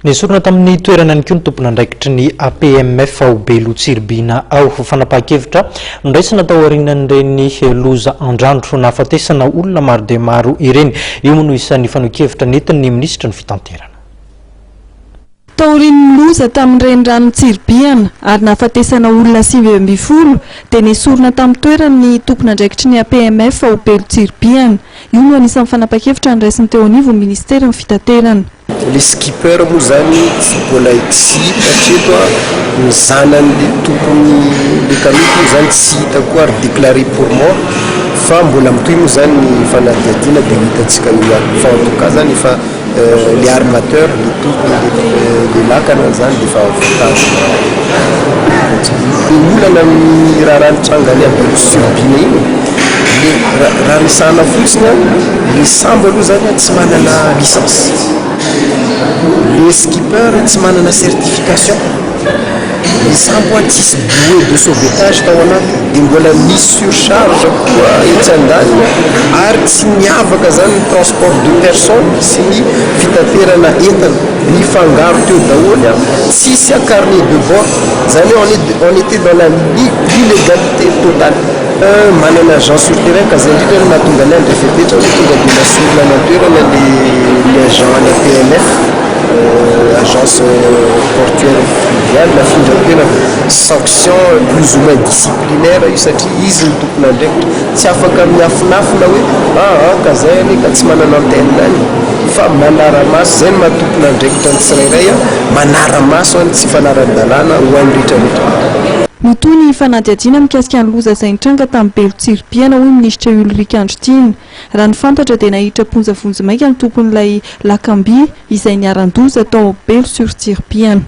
Nesorina tamin'ny toerana ihany koa ny tompon'andraikitry ny APMF ao Belo Tsiribihina ao. Fanapahan-kevitra noraisina tao aorianan'ireny loza andrandro nahafatesana olona maro dia maro ireny. Io moa no isan'ny fanehoan-kevitra nentin'ny minisitry ny Fitaterana. Taorian'ny loza tamin'ny reniranon'i Tsiribihina ary nahafatesana olona 19 dia nesorina tamin'ny toerany ny tompon'andraikitry ny APMF ao Belo Tsiribihina. Io no anisan'ny fanapahan-kevitra noraisin'ny teo anivon'ny minisiteran'ny Fitaterana. Le skipper moa zany tsy mbola tsy hita hatreto a, ny zanany le tompony le kanoto moa zany tsy hita koa ary déclaré pour mort fa mbola mitohy moa zany ny fanadihadiana de ho hitantsika eo ihany fa en tout cas zany efa le armateur le tompony le le lakana zany de efa voatazona ny olana amin'ny raharaha nitranga any Belo Surbina iny le raha resahana fotsiny a, le sambo aloha zany a tsy manana licence, le skipper tsy manana certification, le sambo a tsisy bouée de sauvetage tao anatiny, de mbola misy surcharge koa etsy andaniny ary tsy niavaka zany ny transport de personne sy ny fitaterana entana, nifangaro teo daholo a, tsisy a carnet de bord, zany hoe on est on était dans la l'illégalité totale. Manana agent sur terrain ka zay indrindra no mahatonga anay handray fepetra hoe tonga de nasorina any an-toerana le le agent any APMF, agence portuaire fluviale, nafindra toerana, sanction plus ou moins disciplinaire io satria izy no tompon'andraikitra, tsy afaka miafinafina hoe aa ka zay anie ka tsy manana antenne any fa manara-maso, zay no maha tompon'andraikitra ny tsirairay a, manara-maso ny tsy fanarahan-dalàna ho an'ny rehetrarehetra. Mitohy ny fanadihadiana mikasika ny loza izay nitranga tamin'ny Belo Tsiribihina hoy minisitra Ulrich Andritiana. Raha ny fantatra dia naiditra am-ponja vonjimaika ny tompon'ilay lakamby izay niharan-doza tao Belo sur Tsiribihina.